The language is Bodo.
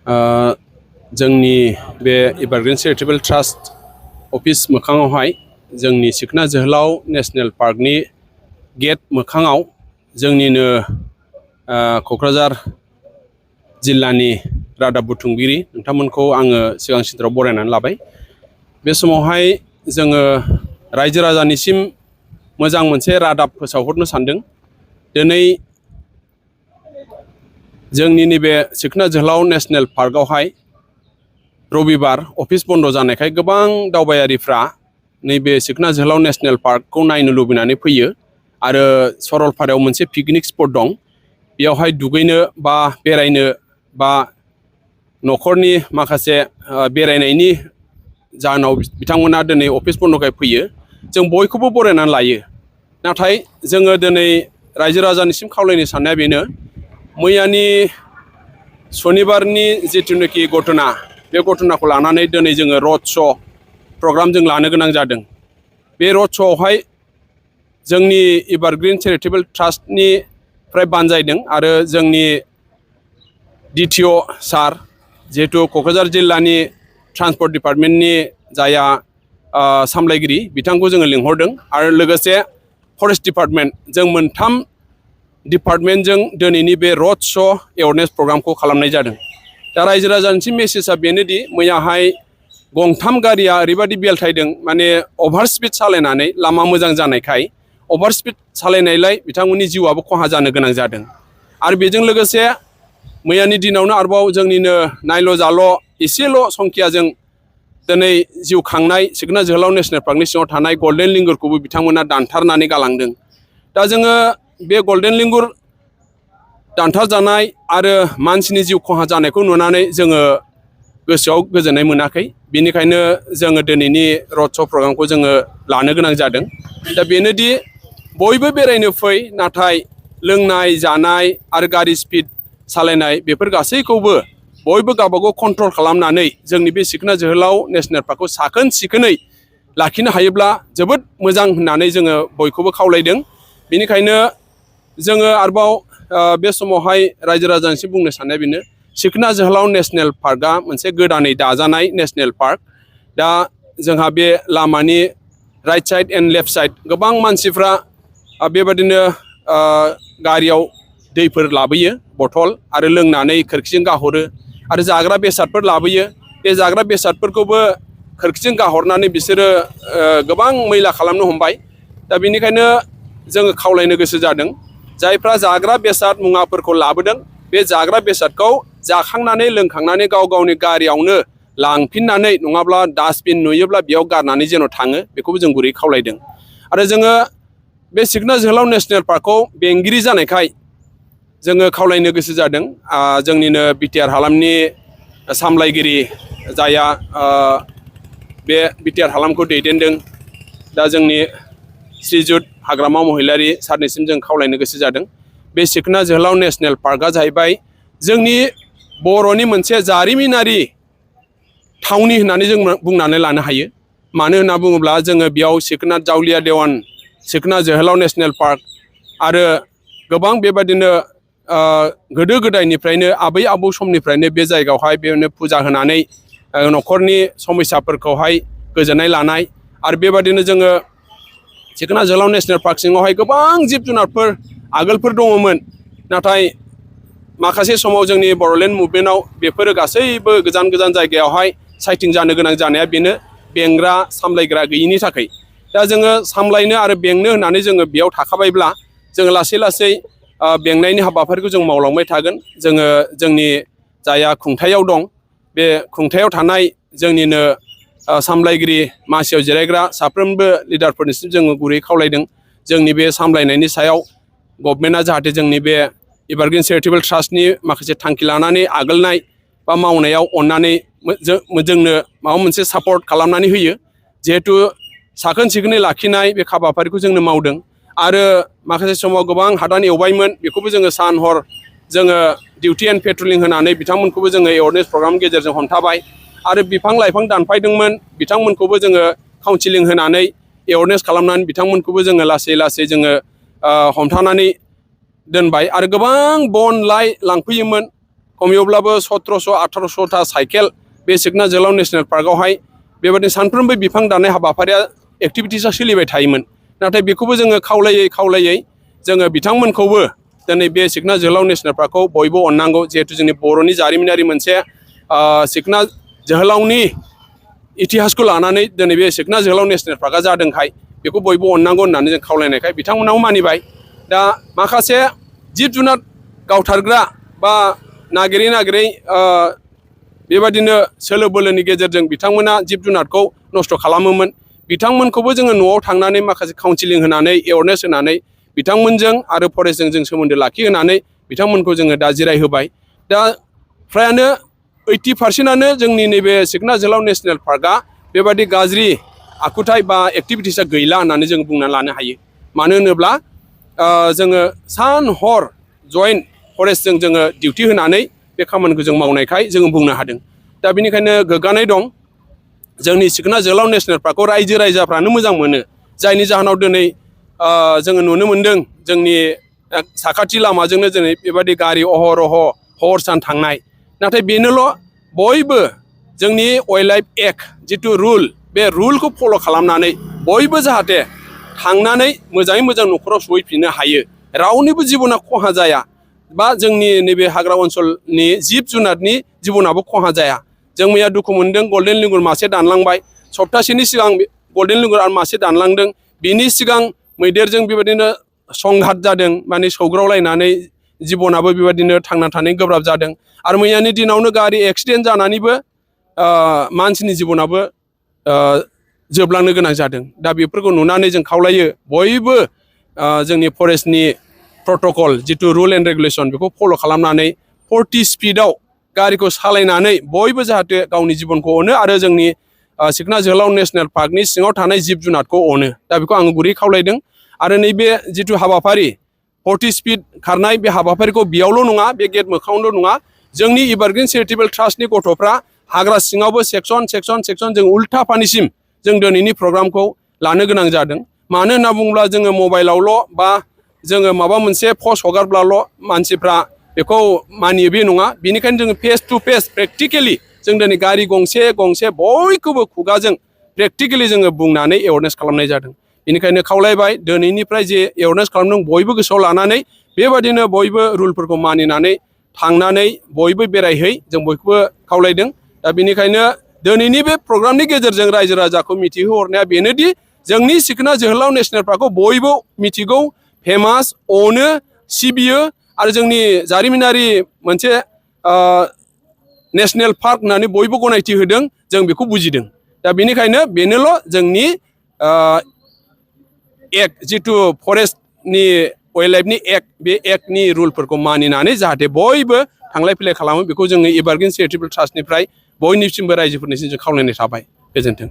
जोंनि बे एभारग्रीन चेरिटेबल ट्रास्ट अफिस मोखाङावहाय जोंनि सिखना जोहोलाव नेशनेल पार्कनि गेट मोखाङाव जोंनिनो क'क्राझार जिल्लानि रादाब बुथुमगिरि नोंथांमोनखौ आङो सिगां सिनथाराव बरायनानै लाबाय। बे समावहाय जोङो रायजो राजानिसिम मोजां मोनसे रादाब फोसावहरनो सानदों। दिनै जोंनि नैबे सिखना जोहोलाव नेशनेल पार्कआवहाय रबिबार अफिस बन्द जानायखाय गोबां दावबायारिफ्रा नैबे सिखना जोहोलाव नेशनेल पार्कखौ नायनो लुबैनानै फैयो आरो सरलपारायाव मोनसे पिकनिक स्पट दं, बेयावहाय दुगैनो बा बेरायनो बा न'खरनि माखासे बेरायनायनि जाहोनाव बिथांमोना दिनै अफिस बन्दखाय फैयो। जों बयखौबो बरायनानै लायो, नाथाय जोङो दिनै रायजो राजानिसिम खावलायनो साननाया बेनो, मैयानि सनिबारनि जिथुनाखि घटना, बे घटनाखौ लानानै दिनै जोङो रड श' प्रग्राम जों लानो गोनां जादों। बे रड श'आवहाय जोंनि एभारग्रीन चेरिटेबल ट्रास्टनिफ्राय बानजायदों आरो जोंनि DTO सार, जिहेतु क'क्राझार जिल्लानि ट्रान्सपर्ट डिपार्टमेन्टनि जाया सामलायगिरि, बिथांखौ जोङो लिंहरदों आरो लोगोसे फरेस्ट डिपार्टमेन्ट, जों मोनथाम डिपार्टमेन्टजों दिनैनि बे रड श' एवारनेस प्रग्रामखौ खालामनाय जादों। दा रायजो राजानिसिम मेसेजआ बेनोदि मैयाहाय गंथाम गारिया ओरैबायदि बेलथायदों, माने अभार स्पिड सालायनानै, लामा मोजां जानायखाय अभार स्पिड सालायनायलाय बिथांमोननि जिउआबो खहा जानो गोनां जादों। आरो बेजों लोगोसे मैयानि दिनावनो आरोबाव जोंनिनो नायल' जाल' एसेल' संखियाजों दिनै जिउ खांनाय सिखना जोहोलाव नेशनेल पार्कनि सिङाव थानाय गल्डेन लिंगुरखौबो बिथांमोना दानथारनानै गालांदों। दा जोङो बे गल्डेन लिंगुर दानथारजानाय आरो मानसिनि जिउ खहा जानायखौ नुनानै जोङो गोसोआव गोजोननाय मोनाखै, बेनिखायनो जोङो दिनैनि रड श' प्रग्रामखौ जोङो लानो गोनां जादों। दा बेनोदि बयबो बेरायनो फै, नाथाय लोंनाय जानाय आरो गारि स्पिड सालायनाय बेफोर गासैखौबो बयबो गावबागाव कन्ट्रल खालामनानै जोंनि बे सिखना जोहोलाव नेशनेल पार्कखौ साखोन सिखोनै लाखिनो हायोब्ला जोबोद मोजां होननानै जोङो बयखौबो खावलायदों। बेनिखायनो जोङो आरोबाव बे समावहाय रायजो राजानिसिम बुंनो साननाया बेनो, सिखना जोहोलाव नेशनेल पार्कआ मोनसे गोदानै दाजानाय नेशनेल पार्क। दा जोंहा बे लामानि right side and left side गोबां मानसिफ्रा बेबादिनो गारियाव दैफोर लाबोयो, बथल, आरो लोंनानै खोरखिजों गाहरो आरो जाग्रा बेसादफोर लाबोयो। बे जाग्रा बेसादफोरखौबो खोरखिजों गाहरनानै बिसोरो गोबां मैला खालामनो हमबाय। दा बेनिखायनो जोङो खावलायनो गोसो जादों, जायफ्रा जाग्रा बेसाद मुवाफोरखौ लाबोदों, बे जाग्रा बेसादखौ जाखांनानै लोंखांनानै गाव गावनि गारियावनो लांफिननानै, नङाब्ला डास्टबिन नुयोब्ला बेयाव गारनानै जेन' थाङो, बेखौबो जों गुरै खावलायदों। आरो जोङो बे सिखना जोहोलाव नेशनेल पार्कखौ बेंगिरि जानायखाय जोङो खावलायनो गोसो जादों, जोंनिनो बिटिआर हालामनि सामलायगिरि जाया बे बिटिआर हालामखौ दैदेनदों, दा जोंनि श्रीजुत हाग्रामा महिलारि सारनिसिम जों खावलायनो गोसो जादों। बे सिखना जोहोलाव नेशनेल पार्कआ जाहैबाय जोंनि बर'नि मोनसे जारिमिनारि थावनि होननानै जों बुंनानै लानो हायो। मानो होनना बुङोब्ला जोङो बेयाव सिखना जावलिया देवान, सिखना जोहोलाव नेशनेल पार्क आरो गोबां बेबादिनो गोदो गोदायनिफ्रायनो आबै आबौ समनिफ्रायनो बे जायगायावहाय बेनो फुजा होनानै न'खरनि समस्याफोरखौहाय गोजोननाय लानाय, आरो बेबादिनो जोङो सिखना जोहोलाव नेशनेल पार्क सिङावहाय गोबां जिब जुनारफोर आगोलफोर दङमोन, नाथाय माखासे समाव जोंनि बड'लेण्ड मुभमेन्टआव बेफोरो गासैबो गोजान गोजान जायगायावहाय साइटिं जानो गोनां जानाया बेनो, बेंग्रा सामलायग्रा गैयिनि थाखाय। दा जोङो सामलायनो आरो बेंनो होननानै जोङो बेयाव थाखाबायब्ला जोङो लासै लासै बेंनायनि हाबाफारिखौ जों मावलांबाय थागोन। जोङो जोंनि जाया खुंथायाव दं, बे खुंथायाव थानाय जोंनिनो सामलायगिरि मासियाव जिरायग्रा साफ्रोमबो लिडारफोरनिसिम जोङो गुरै खावलायदों, जोंनि बे सामलायनायनि सायाव गभर्नमेन्टआ जाहाथे जोंनि बे एभारग्रीन चेरिटेबल ट्रास्टनि माखासे थांखि लानानै आगोलनाय बा मावनायाव अननानै जोंनो माबा मोनसे सापर्ट खालामनानै होयो। जिहेथु साखोन सिखोनै लाखिनाय बे हाबाफारिखौ जोंनो मावदों, आरो माखासे समाव गोबां हादान एवबायमोन, बेखौबो जोङो सान हर जोङो डिउटि एन्ड पेट्रलिं होनानै बिथांमोनखौबो जोङो एवारनेस प्रग्रामनि गेजेरजों हमथाबाय। आरो बिफां लाइफां दानफायदोंमोन, बिथांमोनखौबो जोङो काउन्सिलिं होनानै एवारनेस खालामनानै बिथांमोनखौबो जोङो लासै लासै जोङो हमथानानै दोनबाय। आरो गोबां बन लाइ लांफैयोमोन, खमैब्लाबो 1700-1800टा साइकेल बे सिखना जोहोलाव नेशनेल पार्कआवहाय बेबायदिनो सानफ्रोमबो बिफां दाननाय हाबाफारिया एक्टिभिटिसा सोलिबाय थायोमोन नाथाय बेखौबो जोङो खावलायै जोङो बिथांमोनखौबो दिनै बे सिखना जोहोलाव नेशनेल पार्कखौ बयबो अननांगौ जिहेतु जोंनि बर'नि जारिमिनारि मोनसे सिखना जोहोलावनि इतिहासखौ लानानै दिनै बे सिखना जोहोलाव नेशनेल पार्कआ जादोंखाय बेखौ बयबो अननांगौ होननानै जों खावलायनायखाय बिथांमोनाबो मानिबाय दा माखासे जिब जुनार गावथारग्रा बा नागिरै बेबादिनो सोलो बोलोनि गेजेरजों बिथांमोना जिब जुनारखौ नस्थ' खालामोमोन बिथांमोनखौबो जोङो न'आव थांनानै माखासे काउन्सिलिं होनानै एवारनेस होनानै बिथांमोनजों आरो फरेस्टजों जों सोमोन्दो लाखिहोनानै बिथांमोनखौ जोङो दा जिरायहोबाय दा फ्रायानो 80% जोंनि नैबे सिखना जोहोलाव नेशनेल पार्कआ बेबादि गाज्रि आखुथाय बा एक्टिभिटिसा गैला होननानै जों बुंना लानो हायो मानो होनोब्ला जोङो सान हर जयेन्ट फरेस्टजों जोङो डिउटि होनानै बे खामानिखौ जों मावनायखाय जोङो बुंनो हादों दा बेनिखायनो गोग्गानाय दं जोंनि सिखना जोहोलाव नेशनेल पार्कखौ रायजो राजाफ्रानो मोजां मोनो जायनि जाहोनाव दिनै जोङो नुनो मोन्दों जोंनि साखाथि लामाजोंनो दिनै बेबादि गारि अहरह हर सान थांनाय नाथाय बेनोल' बयबो जोंनि वाइल्ड लाइफ एक्ट जिथु रुल बे रुलखौ फल' खालामनानै बयबो जाहाथे थांनानै मोजाङै मोजां न'खराव सहैफिननो हायो रावनिबो जिबना खहा जाया बा जोंनि नैबे हाग्रा ओनसोलनि जिब जुनारनि जिबनाबो खहा जाया जों मैया दुखु मोनदों गल्डेन लिंगुर मासे दानलांबाय सप्तासेनि सिगां गल्डेन लिंगुर आरो मासे दानलांदों बिनि सिगां मैदेरजों बेबायदिनो संघात जादों माने सौग्रावलायनानै जिबनाबो बेबायदिनो थांना थानाय गोब्राब जादों आरो मैयानि दिनावनो गारि एक्सिडेन्ट जानानैबो मानसिनि जिबनाबो जोबलांनो गोनां जादों दा बेफोरखौ नुनानै जों खावलायो बयबो जोंनि फरेस्टनि प्रट'कल जिथु रुल एन्ड रेगुलेसन बेखौ फल' खालामनानै 40 स्पिडआव गारिखौ सालायनानै बयबो जाहाथे गावनि जिबनखौ अनो आरो जोंनि सिखना जोहोलाव नेशनेल पार्कनि सिङाव थानाय जिब जुनारखौ अनो दा बेखौ आं गुरै खावलायदों आरो नैबे जिथु हाबाफारि 40 स्पिड खारनाय बे हाबाफारिखौ बेयावल' नङा बे गेट मोखाङावल' नङा जोंनि एभारग्रिन चेरिटेबल ट्रास्टनि गथ'फ्रा हाग्रा सिङावबो सेक्सन जों उल्था पानिसिम जों दिनैनि प्रग्रामखौ लानो गोनां जादों मानो होनना बुङोब्ला जोङो मबाइलावल' बा जोङो माबा मोनसे पस्ट हगारब्लाल' मानसिफ्रा बेखौ मानियो बे नङा बेनिखायनो जोङो फेस टु फेस प्रेक्टिकेलि जों दिनै गारि गंसे बयखौबो खुगाजों प्रेक्टिकेलि जोङो बुंनानै एवारनेस खालामनाय जादों बेनिखायनो खावलायबाय दिनैनिफ्राय जे एवारनेस खालामदों बयबो गोसोआव लानानै बेबादिनो बयबो रुलफोरखौ मानिनानै थांनानै बयबो बेरायहै जों बयखौबो खावलायदों दा बेनिखायनो दिनैनि बे प्रग्रामनि गेजेरजों रायजो राजाखौ मिथिहोहरनाया बेनोदि जोंनि सिखना जोहोलाव नेशनेल पार्कखौ बयबो मिथिगौ फेमास अनो सिबियो आरो जोंनि जारिमिनारि मोनसे नेशनेल पार्क होननानै बयबो गनायथि होदों जों बेखौ बुजिदों दा बेनिखायनो बेनोल' जोंनि एक्ट जिथु फरेस्टनि वाइल्ड लाइफनि एक्ट बे एक्टनि रुलफोरखौ मानिनानै जाहाथे बयबो थांलाय फैलाय खालामो बेखौ जोङो एभारग्रिन चेरिटेबल ट्रास्टनिफ्राय बयनिसिमबो रायजोफोरनिसिम जों खावलायनाय थाबाय गोजोन्थों